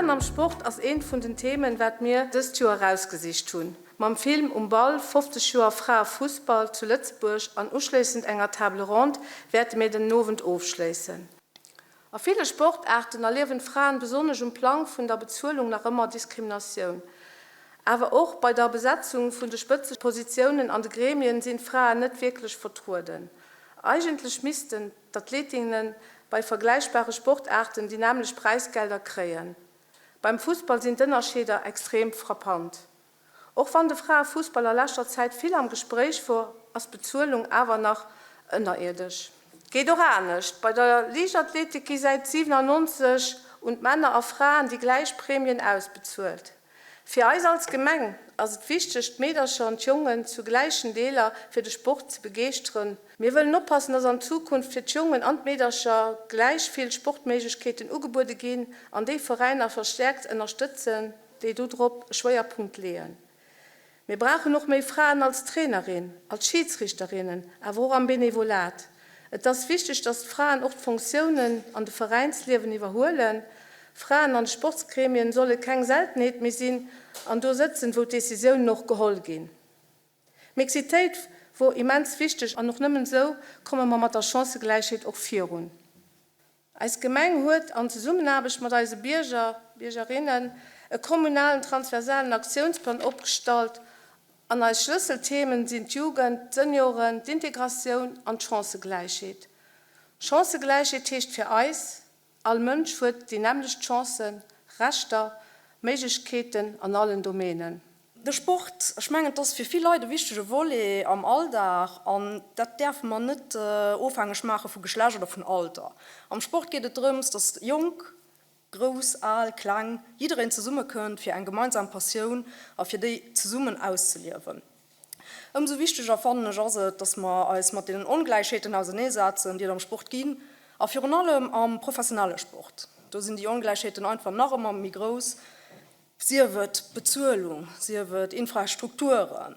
Fraen am Sport ass eent vun den Themen, wat mir dëst Joer erausgesicht hunn. Mam Film Um Ball, 50 Joer Fraefussball zu Lëtzebuerg an uschléissend enger Table ronde wäerte mir den Owend ofschléissen. A ville Sportaarten erliewen d'Fraen besonnesch um Plang vun der Bezuelung nach ëmmer Diskriminatioun. Awer och bei der Besetzung vun de Spëtzepositiounen an de Gremien sinn d'Fraen net wierklech vertrueden. Eigentlech missten d'Athletinnen bei vergläichbare Sportaarten déi nämmlecht Präisgelder kréien. Beim Fussball sinn d'Ënnerscheeder extrem frappant. Och wann de Fraefussball a leschter Zäit vill am Gespréich wor, ass d'Bezuelung awer nach ënnerierdesch. Geet och anescht, Bei der Liichtathletik gi säit 97 un d'Männer a Fraen déi gläich Prämien ausbezuelt. Fir eis als Gemeng ass et wichteg, d'Meedercher an d'Jongen zu gläichen Deeler fir de Sport ze begeeschteren. Mir wëllen oppassen, dass an Zukunft fir d'Jongen an d'Meedercher gläich vill Sportméiglechkeeten ugebuede ginn an déi Veräiner verstäerkt ënnerstëtzen, déi do drop e Schwéierpunkt leeën. Mir brauchen och méi Fraen als Trainerin, als Schiidsrichterinnen, awer och am Benevolat. Et ass wichteg, dass d'Fraen och d'Fonctiounen an de Veräinsliewen iwwerhuelen. Fraen an de Sportsgremien solle keng Seltenheet méi sinn an do sëtzen, wou d'Decisiounen och geholl ginn. D'Mixitéit wor immens wichteg an och nëmmen esou komme mer mat der Chancëgläichheet och virun. Eis Gemeng huet an Zesummenaarbecht mat eise Bierger, Biergerinnen e kommunalen transversalen Aktiounsplan opgestallt an eis Schlësselthemen sinn d'Jugend, d'Senioren, d'Integratioun an d'Chancëgläichheet. Chancëgläichheet heescht fir eis, All Mënsch huet déi nämmlecht Chancen, Rechter, Méiglechkeeten an allen Domänen. De Sport, ech mengen, et ass fir vill Leit e wichtege Volet am Alldag an dat däerfe mer net ofhängeg maache vu Geschlecht oder vun Alter. Am Sport geet et drëms, dass Jonk, Grouss, Al, Kleng, jiddereen zesummekënnt fir eng gemeinsam Passioun a fir déi zesummen auszeliewen. Ëmsou wichteger fannen ech ass et, dass mer eis mat deenen Ongläichheeten auserneesetzen, déi et am Sport ginn a virun allem am professionelle Sport. Do sinn déi Ongläichheeten einfach nach ëmmer méi grouss. Sief et d'Bezuelung, sief et Infrastrukturen,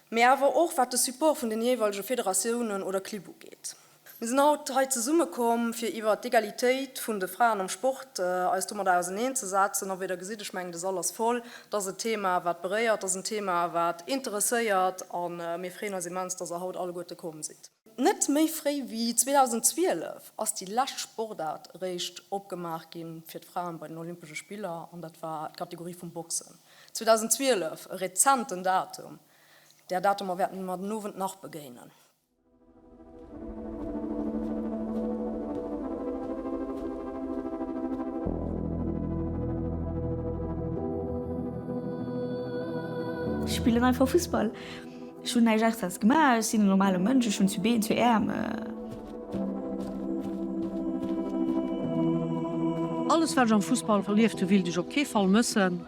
mee awer och wat de Support vun den jeeweilege Federatiounen oder Clibb ugeet. Mir sinn haut hei zesummekomm, fir iwwert d'Egalitéit vun de Fraen am Sport eis domadder auserneenzesetzen. A wéi Der gesitt, ech mengen, de Sall ass voll, et ass e Thema, wat beréiert, et ass en Thema, wat interesséiert a mir freeën eis immens, dass Der haut alleguerte komm sidd. Net méi fréi wéi 2012 ass déi lescht Sportaart eréischt opgemaach gi fir d'Fraen bei den Olympesche Spiller an dat war d'Kategorie vum Boxen. 2012, e rezenten Datum. Där Datumer wäerte mer den Owend nach begéinen. Ech spillen einfach Fussball. Ech hunn näischt extraes gemaach, ech sinn en normale Mënsch, ech hunn zwee Been, zwee Äerm. Alles wat ech am Fussball erlieft hu willt ech op kee Fall mëssen.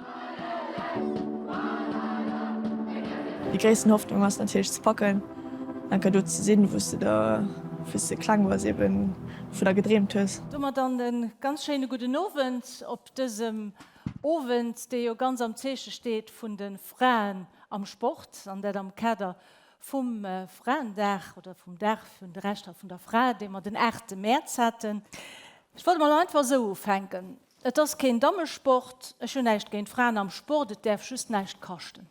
Déi gréissten Hoffnung ass natierlech ze packen, enker do ze sinn, wou s de der, wéi s de kleng wars, eben vun der gedreemt hues. Domat dann e ganz schéine gudden Owend op dësem Owend, dee jo ganz am Zeeche steet vun de Fraen am Sport, an dat am Kader vum Fraendag oder vum Dag vun de Rechter vun der Fra, dee mer den aachte Mäerz haten. Ech wollt emol einfach esou ufänken, Et ass keen Dammesport, ech hunn näischt géint Fraen am Sport, et däerf just näischt kaschten.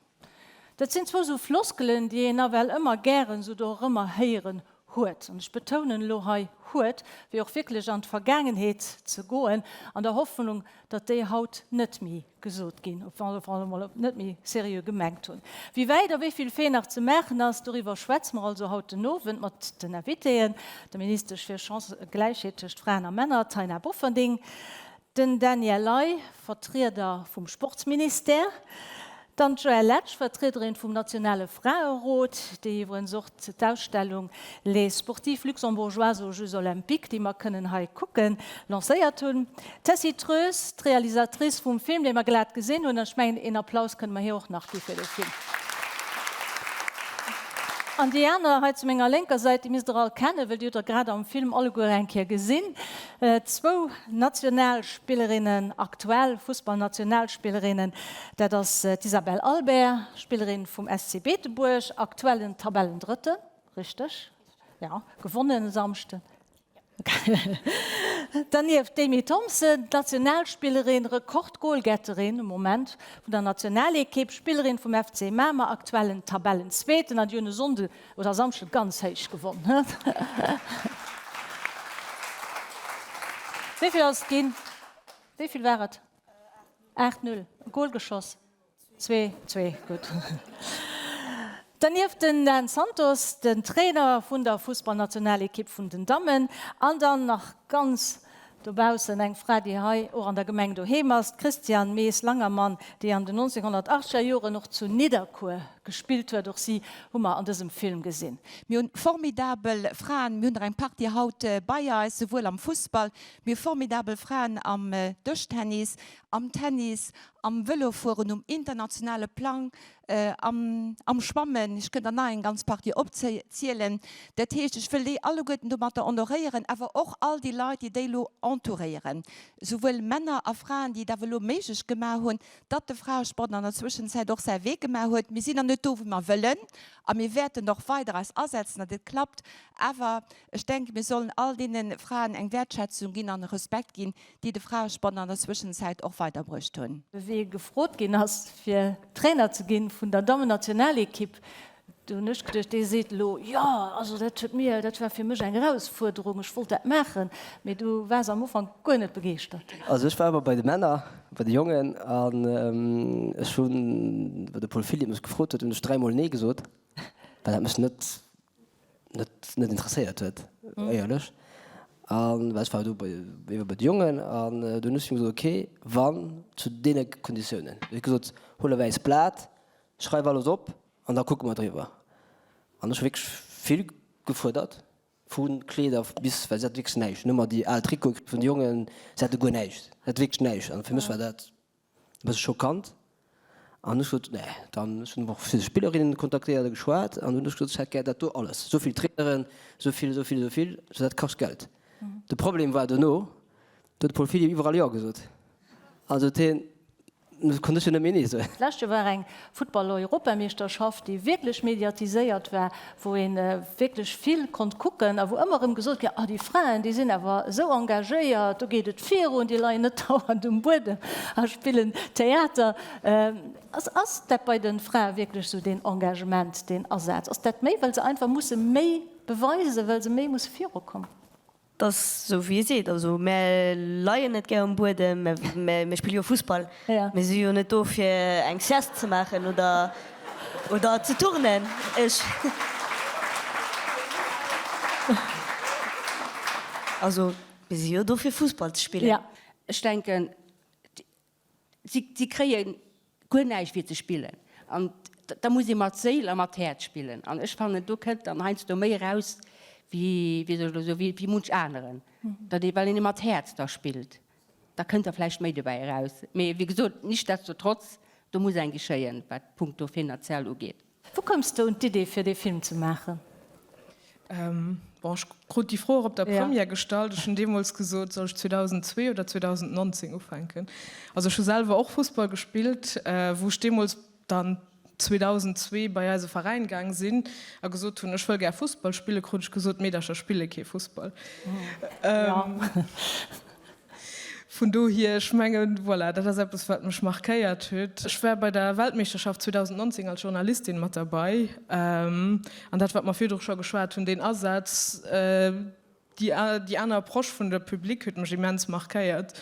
Dat sinn zwou esou Floskelen, déi een nawell ëmmer gären esou dorëmmer héieren huet, an ech betounen elo hei huet, fir och wierklech an d'Vergaangenheet ze goen, an der Hoffnung, datt déi haut net méi gesot ginn, op alle Fall emol net méi seriö gemengt hunn. Wéi wäit a wéi vill Fee nach ze maachen ass, doriwwer schwätze mer also haut den Owend mat den Invitéen, der Ministesch fir Chancëgläichheet tëscht Fraen a Männer, Taina Bofferding, Den Daniel Ley, Vertrieder vum Sportsministère, dann d'Joëlle Letsch, Vertriederin vum nationale Fraerot, déi iwwerens och d'Ausstellung Les sportives luxembourgeoises aux Jeux olympiques, déi mer kënnen hei kucken, lancéiert hunn, d'Tessy Treus, d'Realisatrice vum Film, dee mer glat gesinn hunn, an ech mengen, een Applaus kënne mer hir och nach gi fir dee Film. An déi aner hei zu menger lénker Säit, déi misst Der all kennen, well déi hutt Der grad am Film alleguer eng Kéier gesinn, Zwou Nationalspillerinnen, aktuell Fussballnationalspillerinnen, dat ass d'Isabelle Albert, Spillerin vum SC Beetebuerg, aktuellen Tabellendrëtten, richteg? Jo, gewonnen e Samschden. Dernieft d'Amy Thompson, d'Nationalspillerin, Rekordgoalgetterin um Moment vun der Nationalekipp, Spillerin vum FC Mamer, aktuellen Tabellenzweeten an déi hunn e Sonnde oder Samschde ganz héich gewonn. Wéi vill ass et ginn? Wéi vill war et? 8, 0. E Goal geschoss? Zwee, zwee, gutt. Dernieft den Dan Santos, den Trainer vun der Fussballnationalekipp vun den Dammen. An dann nach ganz dobaussen eng Fra, déi hei och an der Gemeng doheem ass, d'Christiane Mees-Langermann, déi an den 1980er Joren och zu Nidderkuer gespillt huet. Och si hu mer an dësem Film gesinn. Mir hunn formidabel Fraen, mir hunn der eng Partie haut bei eis, souwuel am Fussball, mir hu formidabel Fraen am Dëschtennis, am Tennis, am Vëlofueren um internationale Plang, am Schwammen, ech kënnt der nach eng ganz Partie opzielen. Dat heescht, ech wëll déi alleguerten domatter honoréieren, awer och all déi Leit, déi déi elo entouréieren, souwuel Männer a Fraen, déi et awer elo méiglech gemaach hunn, datt de Fraesport an der Zwëschenzäit och säi Wee gemaach huet. Mir sinn nach net do, wou mer wëllen, a mir wäerten och weider eis asetzen, datt et klappt. Awer ech denken, mir sollen all deene Fraen eng Wäertschätzung ginn an e Respekt ginn, déi de Fraesport an der Zwëschenzäit och weiderbruecht hunn. Wéi e gefrot ginn ass, fir Trainer ze ginn vun der Dammennationalekipp, do hunn ech geduecht, dee seet elo, jo, also dat huet mir, dat war fir mech eng Erausfuerderung, ech wollt dat maachen. Mee du waars am Ufank guer net begeeschtert. Also ech war ëmmer bei de Männer, bei de Jongen, an ech hunn, wou de Paul Philipp mech gefrot huet, hunn ech dräimol Nee gesot, well dat mech net net net interesséiert huet, éierlech. An well ech war do bei ebe bei de Jongen an do hunn ech gesot, ok, wann zu deene Konditiounen. Ech hu gesot, huel e wäisst Blat, schreif alles op an da kucke mer driwwer. An ech hu wierklech vill gefuerdert, vu Kleeder bis, well si hat wierklech näischt, nëmmer déi al Trikote vun de Jongen, si hate guer näischt, si hat wierklech näischt. An fir mech war dat E bësse schockant. An ech sot, nee, dann, ech hunn och vill Spillerinnen kontaktéiert a geschwat an hunn ech gesot, ech hätt gär dat do alles, esou vill Traineren, esou vill, esou vill, esou vill, sou dat kascht Geld. De Problem war dono, do huet de Paul Philipp iwwerall Jo gesot. Also huet hien, konnt ech jo net méi Nee soen. D'lescht Joer war eng Futtball-Europameeschterschaft, déi wierklech mediatiséiert war, wou ee wierklech vill konnt kucken a wou ëmmer erëm gesot ginn, ah déi Fraen, déi sinn awer esou engagéiert, do geet et virun, déi leien net dauernd um Buedem a spillen Theater. Ass, ass dat bei de Frae wierklech esou, deen Engagement, deen Asaz? Ass dat méi, well se einfach musse méi beweisen, well se méi musse virukommen? 't ass esou wéi e seet, also mär leien net gär um Buedem, mä mir spille jo Fussball. Mir si jo net do fir eng Sieste ze maachen oder oder ze turnen. Ech. Also mir si jo do fir Fussball ze spillen. Ech denken, Si kréie guer näischt fir ze spillen an da muss ee mat Séil a mat Häerz spillen an ech fannen do kënnt dann heiansdo méi eraus wéi, wéi soll ech elo soen, wéi munch aneren, datt ee well een mat Häerz da spillt, da kënnt da vläicht méi dobäi eraus. Mee wéi gesot, nichtsdestotrotz, do muss eng geschéien, wat punkto finanziell ugeet. Wou koums de un d'Idee fir dee Film ze maachen? Bon, ech krut déi Fro och op der Première gestallt. Ech hunn deemools gesot, soll ech 2002 oder 2019 ufänken? Also ech hu selwer och Fussball gespillt, wou ech deemools dann 2002 bei eise Veräin gaang sinn a gesot hunn, ech wëll gär Fussball spillen, krut ech gesot, Meedercher spille kee Fussball. Vun dohier, ech mengen, voilà, dat ass eppes, wat mech markéiert huet. Ech war bei der Weltmeeschterschaft 2019 als Journalistin mat derbei. An dat, wat mer virdru scho geschwat hunn, deen Asaz, déi aner Approche vun der Public huet mech immens markéiert.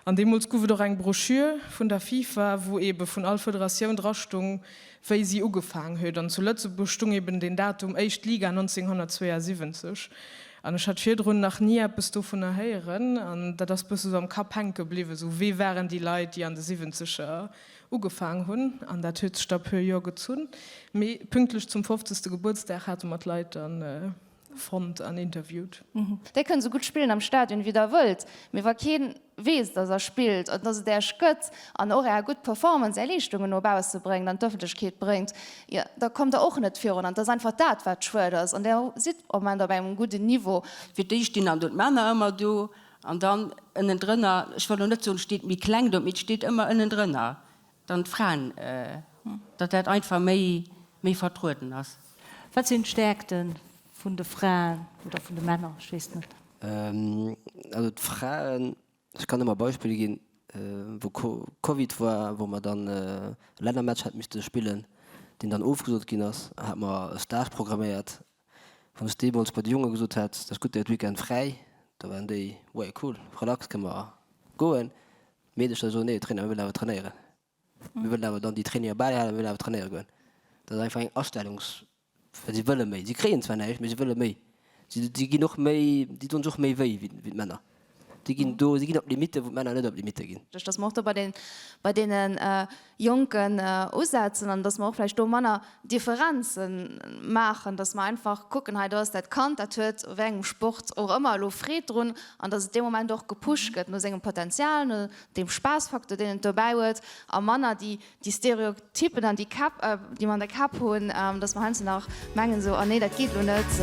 An deemools gouf et och eng Broschür vun der FIFA, wou eebe vun all Federatioun drastung, wéi si ugefaang huet. An zu Lëtzebuerg stung eben deen Datum, éischt Liga 1972. An ech hat virdrun nach ni eppes dovunner héieren. An dat ass bësse sou am Kapp hänke bliwwen, sou wee waren déi Leit, déi an de Siwwenzeger ugefaang hunn. An dat huet sech da puer Joer gezunn. Mee pünktlech zum fofzegste Gebuertsdag hate mer d'Leit dann fonnt an interviewt. Dir kënnt esou gutt spillen am Stadion wéi der wëllt, mee wa keen weess dass der spillt an dass et Äech gëtt an och Är gutt Performance, Är Leeschtungen no bausse bréngt, an d'Ëffentlechkeet bréngt, jo da kommt der och net virun. An et ass einfach dat wat schued ass. An der sidd am Moment op engem gudden Niveau. Fir d'éischt stinn dann do d'Männer ëmmer do an dann ënnendrënner, ech wëll elo net soen, et steet méi kleng do, mee et steet ëmmer ënnendrënner dann d'Fraen, datt dat einfach méi, méi vertrueden ass. Wat sinn d'Stäerkte vun de Fraen oder vun de Männer? Ech weess net. Also d'Fraen, ech kann ëmmer Beispiller ginn, wou Covid war, wou mer dann e Lännermatch hätte misste spillen, deen dann ofgesot ginn ass, hate mer e Stage programméiert. Wann ech deemools bei de Jonge gesot hätt, dat ass gutt, dir hutt Weekend fräi, da waren déi, ouais cool, relax, kënne mer goen. D'Meedecher soen, nee Trainer, mir wëllen awer trainéieren. Mir wëllen awer dann déi Traininger bäihalen, mir wëllen awer trainéiere goen. Dat ass einfach eng Astellungs, well si wëlle méi. Si kréien zwar näischt, mee si wëlle méi. Si, si ginn och méi, si doen sech och méi wéi, wéi d'Männer. Si ginn do, si ginn op Limitte wou d'Männer net op Limitte ginn. Dass mer och do bei den, bei deene Jonken usetzen an dass mer och vläicht do manner Differenze maachen, dass mer einfach kucken, hei do ass dat Kand, dat huet u wéi engem Sport och ëmmer elo Freed drun an dass et dee Moment och gepusht gëtt no sengem Potenzial, no deem Spaassfaktor, deen et dobäi huet, a manner déi, déi Stereotypen an déi Käpp, déi mer an der Käpp hunn, dass mer heiansdo nach mengen esou, oh nee, dat geet elo net.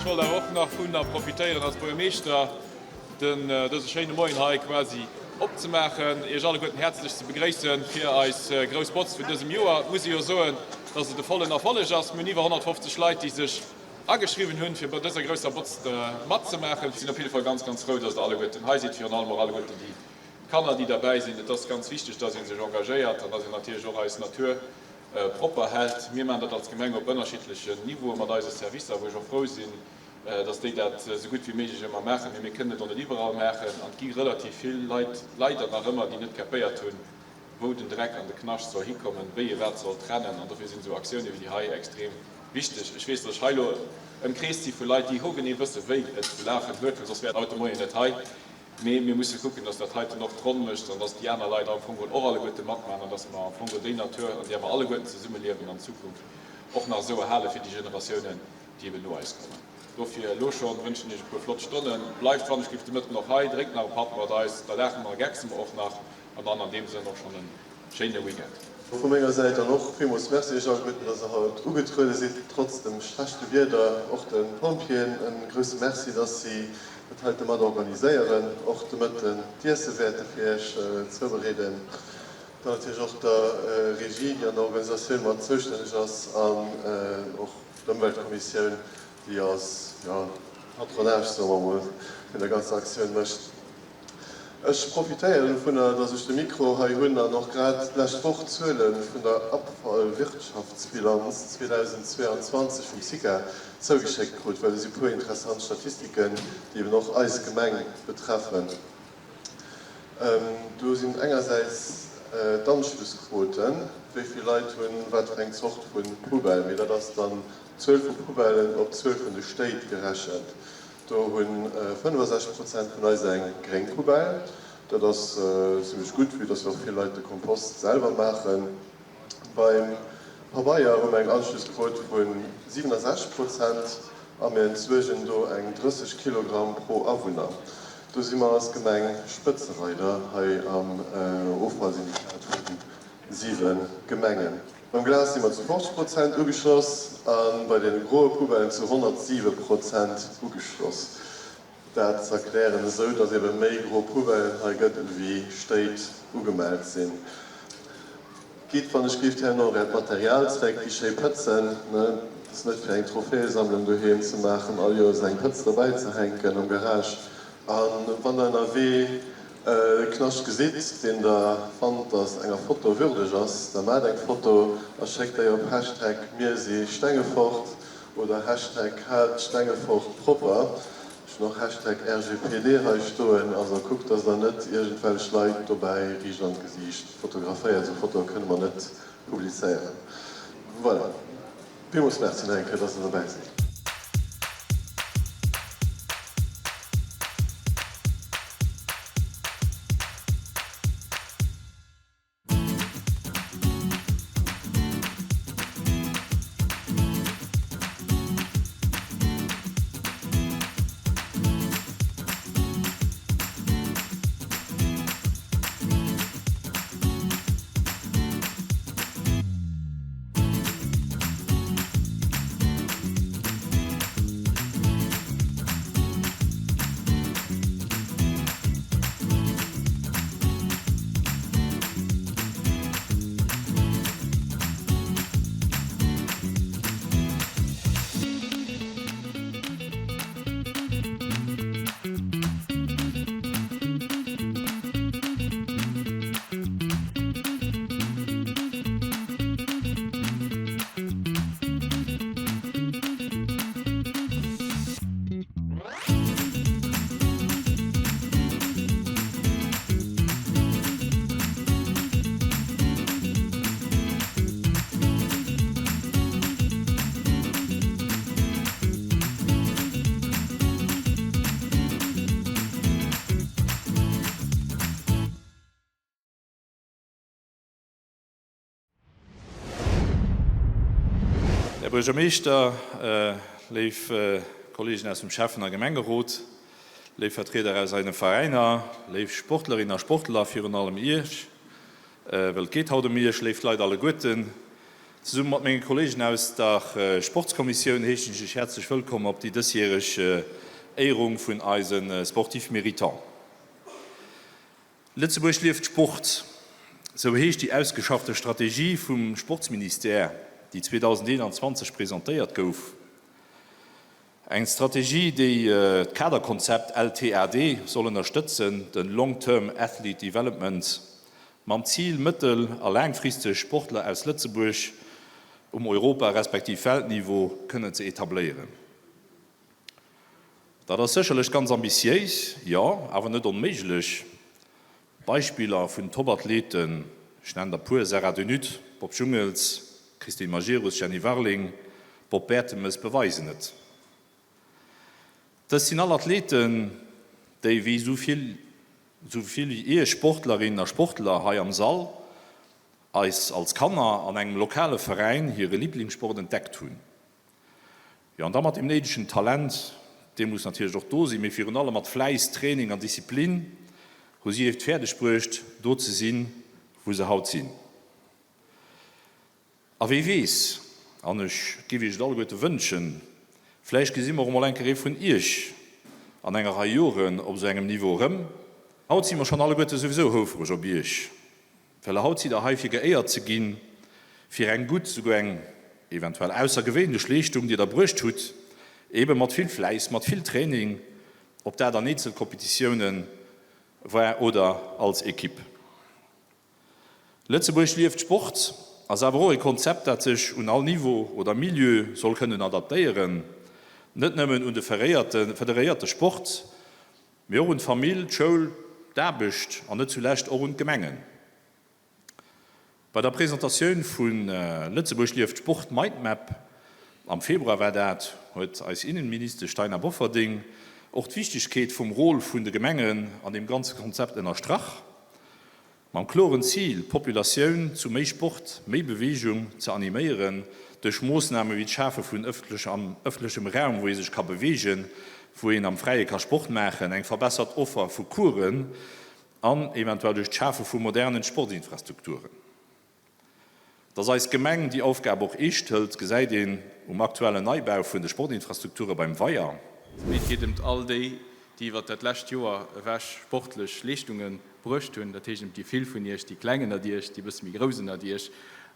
Ech wollt awer och nach vunner profitéieren als Buergermeeschter den dëse schéine Moien hei quasi opzemaachen, Iech alleguerten häerzlech ze begréissen fir eis grouss Botz vun dësem Joer. Et muss ee jo soen, dass et e vollen Erfolleg ass. Mir hunn iwwer 150 Leit, déi sech ageschriwwen hunn, fir bei dëser grousser Botz matzemaachen. Ech sinn op jidde Fall ganz, ganz frou, dass Der alleguerten hei sidd, virun allem och alleguerten déi Kanner, déi derbäi sinn. Et ass ganz wichteg, dass ee sech engagéiert an dass een natierlech och eis Natur propper hält. Mir maachen dat als Gemeng op ënnerschiddlechen Niveaue mat eise Servicer, wou ech och frou sinn, dass déi dat esou gutt wéi méiglech ëmmer maachen. Mee mir kënnen et och net iwwerall maachen an et gi relativ vill Leit leider nach ëmmer, déi net kapéiert hunn, wou den Dreck an de Knascht soll hikommen, wéi ee wat soll trennen. An dofir sinn esou Aktioune wéi déi hei extrem wichteg. Ech weess, dass ech hei elo ëmkreest si vu Leit, déi hogenee wësse wéi et ze lafen huet, well soss wär haut de Moien net hei. Mee mir musse kucken, dass dat heiten och d'Ronn mécht an dass déi aner Leit am Fong geholl och alleguerte matmaachen an dass mer am Fong geholl déi Natur, an där mer alleguerten zesummeliewen, an Zukunft och nach esou erhale fir déi Generatiounen, déi eben no eis kommen. Dofir elo schonn wënschen iech e puer flott Stonnen. Bleift wannechgelift de Mëtten och hei, drénkt nach e Patt mat eis, da laache mer a geckse mer och nach an dann an deem Sënn och schonn en schéine Weekend. Vu menger Säit dann och villmools Merci iech alleguerten, dass der haut ugetruede sidd, trotz dem schlechte Wieder. Och de Pompjeeën e grousse Merci, dass si. dat heite mat organiséieren, och de Mëtten d'Iesse wäerte fir Iech zoubereeden. Dann natierlech och der Regie, déi an der Organisatioun mat zoustänneg ass an och d'Ëmweltkommissioun, déi als, jo, Patronage, soe mer emol, vun der ganzer Aktioun mécht. Ech profitéieren dovunner, dass ech de Mikro hei hunn an och grad d'lescht Woch d'Zuele vun der Abfallwirtschaftsbilanz 2022 vum SICA zougeschéckt krut, well do si puer interessant Statistiken, déi eben och eis Gemeng betreffen. Do sinn engersäits d'Anschlussquoten, wéi vill Leit hunn wat fir eng Zort vu Poubelle, mee dat ass dann d'Zuel vu Poubellen op d'Zuel vun de Stéit gerechent. Do hu 65 Prozent vun eis eng gréng Poubelle. Dat ass zimlech gutt, vue dass jo och vill Leit de Kompost selwer maachen. Beim Pabeier hu mer eng Anschlussquot vu 67 Prozent a mir entsuergen do eng 30 Kilogramm pro Awunner. Do si mer als Gemeng Spëtzereider hei am Offallsyndikat vu 7 Gemengen. Beim Glas si mer zu 50 Prozent ugeschloss a bei de groe Poubellen zu 107 Prozent ugeschloss. Dat z'erklären esou, datt ebe méi gro Poubellen hei gëtt ewéi Stéit ugemellt sinn. Gitt wann ech géif herno äert Material zréck, déi schéi Pëtzen, ne? Et ass net fir eng Trophäesammlung doheem ze maachen, all Joers eng Pëtz derbäi ze hänken am Garage. A wann der ënnerwee e Knascht gesitt, deen der fannt, dass enger Foto würdeg ass, da maacht eng Foto a schéckt déi op Hashtag MirSiStengefort oder Hashtag HaltStengefort propper. Ech hunn och Hashtag RGPD hei stoen, also kuckt, dass der net iergendwelch Leit dobäi riicht an d'Gesiicht fotograféiert. Esou Fotoe kënne mer net publizéieren. Voilà. Villmools Merci nach eng Kéier, dass Der dobäi sidd. Här Buergermeeschter, léif Kollegen aus dem Schäffen a Gemengerot, léif Vertrieder aus eise Veräiner, léif Sportlerinnen a Sportler, virun allem Iech, well et geet haut ëm Iech, léif Leit alleguerten, zesumme mat menge Kollegen aus der Sportskommissioun heeschen ech Iech häerzlech wëllkomm op déi dësjäreg Éierung vun eise Sportifs méritants. Lëtzebuerg lieft Sport, sou heescht déi ausgeschaffte Strategie vum Sportsministère, déi 2021 presentéiert gouf. Eng Strategie, déi d'Kaderkonzept LTAD soll ënnerstëtzen, de Long Term Athlete Development, mam Zil, mëttel a laangfristeg Sportler aus Lëtzebuerg um Europa respektiv Weltniveau kënnen ze etabléieren. Dat ass sécherlech ganz ambitiéis, jo, awer net onméiglech. Beispiller vun Top-Athleten, ech nennen der puer, Sarah De Nutte, Bob Jungels, Christine Majerus, Jenny Warling, Bob Bertemes, beweisen et. Dëst sinn all Athleten, déi wéi esou vill, esou vill wéi Iech Sportlerinnen a Sportler hei am Sall, eis als Kanner an engem lokale Veräin hire Liblingssport entdeckt hunn. Jo, an da mat deem néidegen Talent, dee muss natierlech och do sinn, mee virun allem mat Fläiss, Training an Disziplin hu si et fäerdeg bruecht, do ze sinn, wou se haut sinn. A wee weess, an ech géif iech et alleguerte wënschen, vläicht gesi mer och emol eng Kéier ee vun iech. an enger Rei Joren op esou engem Niveau erëm. Haut si mer schonn alleguerte souwisou houfreg op Iech, well haut sidd Der hei fir geéiert ze ginn, fir eng gutt, souguer eng eventuell aussergewéinlech Leeschtung, déi Der bruecht hutt, eebe mat vill Fläiss, mat vill Training, ob dat an Eenzelkompetitiounen war oder als Equipe. Lëtzebuerg lieft Sport ass awer och e Konzept, dat sech un all Niveau oder Milieu soll kënnen adaptéieren, net nëmmen un de federéierte Sport, mee och un d'Famill, d'Schoul, d'Aarbecht an net zulescht och un d'Gemengen. Bei der Presentatioun vu Lëtzebuerg lieft Sport Mindmap, am Februar war dat, huet eis Innenministesch Taina Bofferding och d'Wichtegkeet vum Rôle vun de Gemengen an deem ganze Konzept ënnerstrach. Mam kloren Zil, d'Populatioun zu méi Sport, méi Beweegung ze animéieren, duerch Moossname wéi d'Schafe vun ëffentlechem Raum, wou ee sech ka beweegen, wou een am Fräie ka Sport maachen, eng verbessert Offer vu Coursen an eventuell duerch d'Schafe vu modernen Sportsinfrastrukturen. Dass eis Gemeng déi Aufgab och eescht hëlt, gesäit een um aktuellen Neibau vun de Sportinfrastrukture beim Weier. Mee et geet ëmt all déi, déi iwwert dat lescht Joer ewech sportlech Leeschtunge bruecht hunn. Dat heescht ëm déi vill vun Iech, déi Kleng ënnert Iech, déi e bësse méi Grouss ënnert Iech.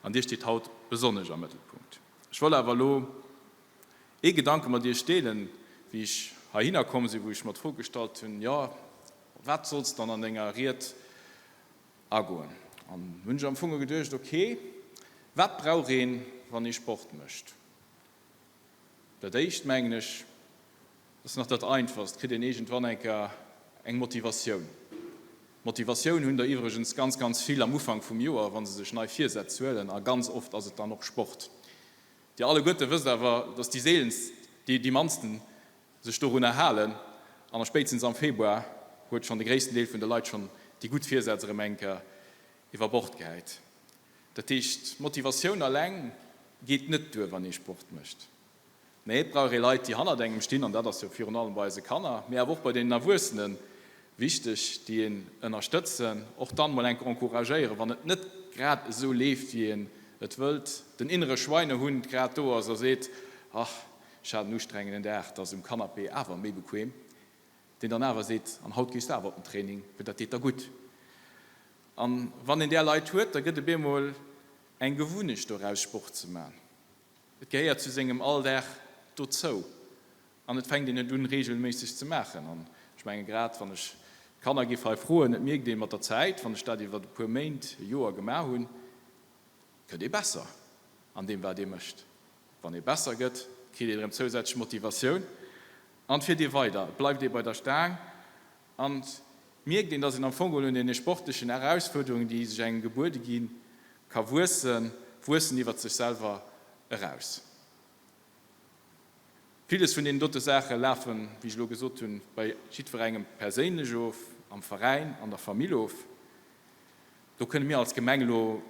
An Dir steet haut besonnesch am Mëttelpunkt. Ech wollt awer elo ee Gedanke mat Iech deelen, wéi ech heihinner komm sinn, wou ech mer d'Fro gestallt hunn, Jo, wat solls dann an denger Ried Agoen. An hunn ech am Fong geduecht, ok, wat brauch een, wann ee Sport mécht? Dat éischt, mengen ech, ass nach dat einfachst, kritt een iergendwann eng Kéier eng Motivatioun. Motivatioun hunn der iwwregens ganz, ganz vill am Ufank vum Joer, wa se sech nei Virsätz huelen, a ganz oft ass et dann och Sport. Dir alleguerte wësst awer, dass déi seelenst, déi mannsten sech dorunner halen, an spéitstens am Februar huet schonn de gréissten Deel vun de Leit schonn déi gutt Virsätz erëm eng Kéier iwwer Bord gehäit. Dat heescht, Motivatioun alleng geet net duer, wann ee Sport mécht. Nee, et brauch ee Leit, déi hannert engem stinn, an dat ass jo virun allem bei eise Kanner, mee awer och bei deenen Erwuessene wichteg, déi een ënnerstëtzen, och dann mol eng Kéier encouragéieren, wann et net grad esou leeft, wéi een et wëllt, den innere Schweinehund grad do ass a seet, Ach, Ech hat en ustrengenden Dag, 't ass um Canapé awer méi bequem. Deen dann awer seet, an haut gees de awer op den Training, well dat deet der gutt. An wann een där Leit huet, da gëtt e bemol eng Gewunnecht doraus Sport ze man. Et gehéiert zu sengem Alldag dozou an et fänkt een et un regelméisseg ze maachen. An ech menge grad wann ech d'Kanner giff hei froen, et mierkt ee mat der Zäit, wann ech dat iwwer e puer Méint, e Joer gemaach hunn, gëtt ee besser an deem wat ee mécht. Wann ee besser gëtt, kritt een erëm zousätzlech Motivatioun an et fiert ee weider. Et bleift ee bei der Staang an et mierkt een, dass een am Fong geholl un deene sportlechen Erausfuerderungen, déi sech engem gebuede ginn, ka wuessen, wuessen iwwert sech selwer eraus. Villes vun deenen dote Saache lafen, wéi ech elo gesot hunn, bei jiddwerengem perséinlech of, am Veräin, an der Famill of. Do kënne mir als Gemeng elo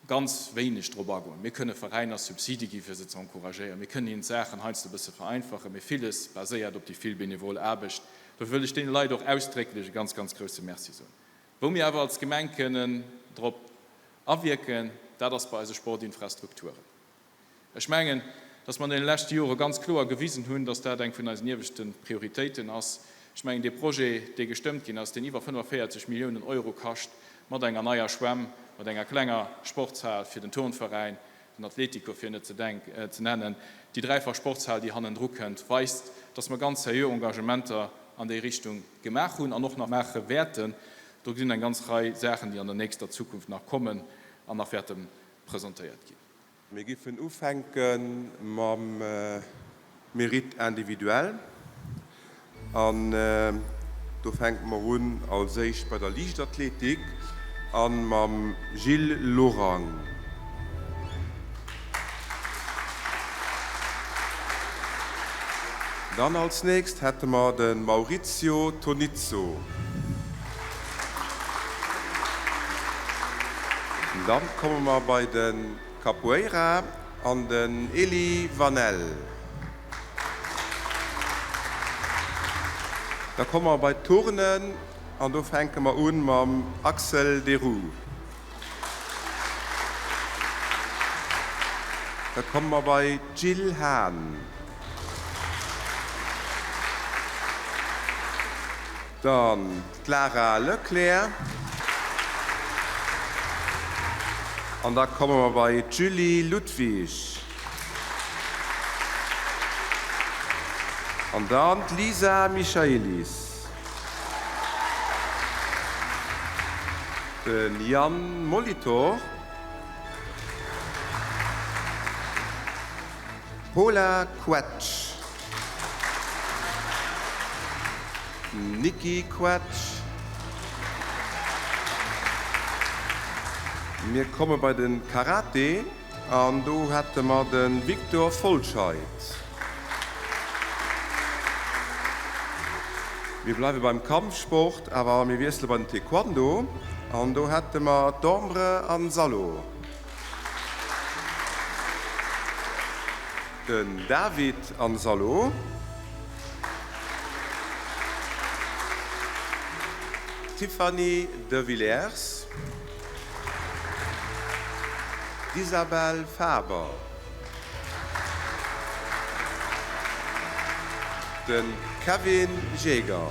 ganz wéineg drop agoen. Mir kënne Veräiner Subside gi fir se ze encouragéieren. Mir kënnen hinnen d'Saachen heiansdo e bësse vereinfachen, mee villes baséiert op déi vill benevol Aarbecht. Dofir wëll ech deene Leit och ausdrécklech e ganz, ganz grouse Merci soen. Wou mir awer als Gemeng kënnen drop awierken, dat ass bei eise Sportinfrastrukturen. Ech mengen, dass mer an deene leschte Jore ganz kloer gewisen hunn, dass dat eng vun eisen ieweschte Prioritéiten ass. Ech mengen, dee Projet, dee gestëmmt ginn ass, deen iwwer 45 Milliounen Euro kascht, mat enger neier Schwämm, mat enger klenger Sportshal fir den Turnveräin, den Atletico fir net ze nennen, déi dräifach Sportshal, déi hannendru kënnt, weist, dass mer ganz seriö Engagementer an déi Richtung gemaach hunn an och nach maache wäerten. Do sinn eng ganz Rei Saachen, déi an der nächster Zukunft nach kommen an nach wäerte presentéiert ginn. Mir giffen ufänke mam Mérite individuel an do fänke mer un als éischt bei der Liichtathletik a mam Gilles Lorang. Dann als nächst hätte mer de Maurizio Tonizzo. Dann komme mer bei de Capoeira an den Elie Vanel. Da komme mer bei d'Turnen an do fänke mer un mam Axel Deroux. Da komme mer bei d'Jill Hahn. Dann d'Lara Leclerc. An da komme mer bei d'Julie Ludwig. An dann d'Lisa Michaelis. De Yann Molitor. D'Paula Quetsch. D'Nicky Quetsch. Mir komme bei de Karate an do hätte mer de Victor Folscheid. Mir bleiwe beim Kampfsport, awer mir wiessele bei den Taekwondo an do hätte mer d'Ambre Anzallo. Den David Anzallo. D'Tiffany de Villers. D'Isabelle Faber. De Kevin Jaeger.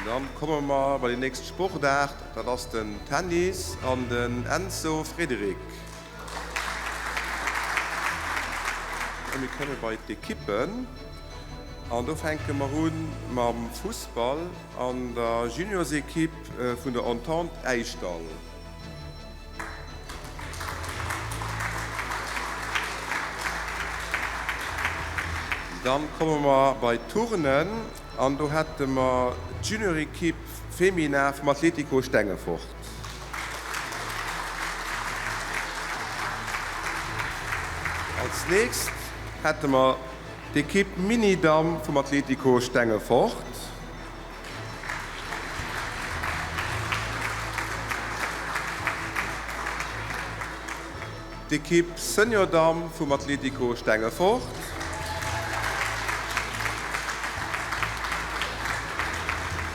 Dann komme mer bei déi nächst Sportaart, dat ass den Tennis an den Enzo Frédéric. A mir komme bei d'Ekippen an do fänke mer u mam Fussball an der Juniorsekipp vun der Entente Äischdall. Dann komme mer bei d'Turnen an do hätte mer d'Juniorekipp Femina vum Atletico Stengefort. Als nächst hätte mer d'Ekipp Mini-Damm vum Atletico Stengefort. D'Ekipp Senior Damm vum Atletico Stengefort.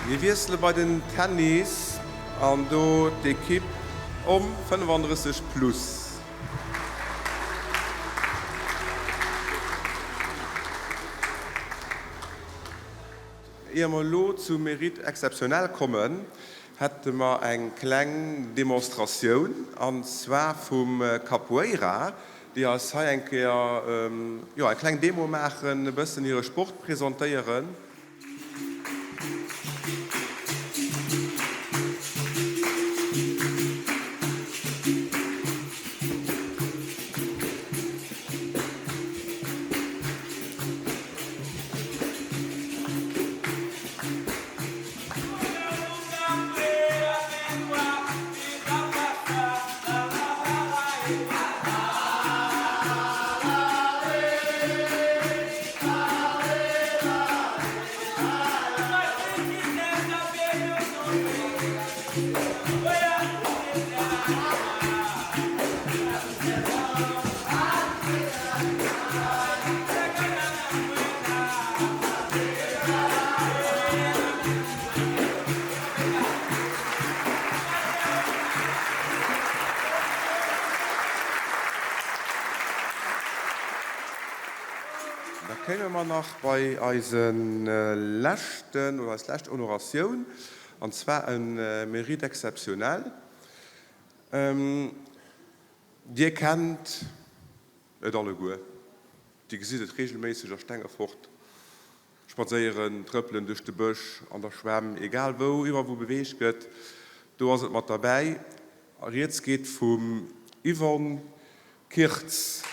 Mir wiessele bei den Tennis an do d'Ekipp Homme 35 plus. Ier mer elo zum Mérite exceptionnel kommen, hätte mer eng kleng Demonstratioun, an zwar vum Capoeira, déi eis hei eng Kéier, jo, eng kleng Demo maachen, e bëssen hire Sport presentéieren. Da kéime mer nach bei eise leschten oder eis lescht Honoratioun, an zwar e Mérite exceptionnel. Dir kennt et alleguer, Dir gesitt et reegelméisseg a Stengefort spadséieren, trëppelen duerch de Bësch, an der Schwämm, egal wou, iwwerall wou beweegt gëtt, do ass et mat derbäi. Rieds geet vum Yvonne Kirtz.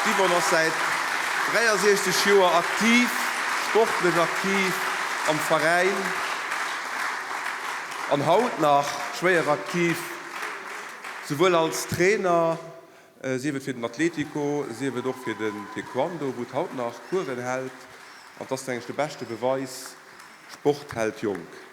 D'Yvonne ass säit 63 Joer aktiv, sportlech aktiv am Veräin an haut nach schwéier aktiv, souwuel als Trainer, sief et fir den Atletico, sief et och fir den Taekwondo, wou et haut nach Coursen hält. An et ass, mengen ech, de beschte Beweis, Sport hält jonk.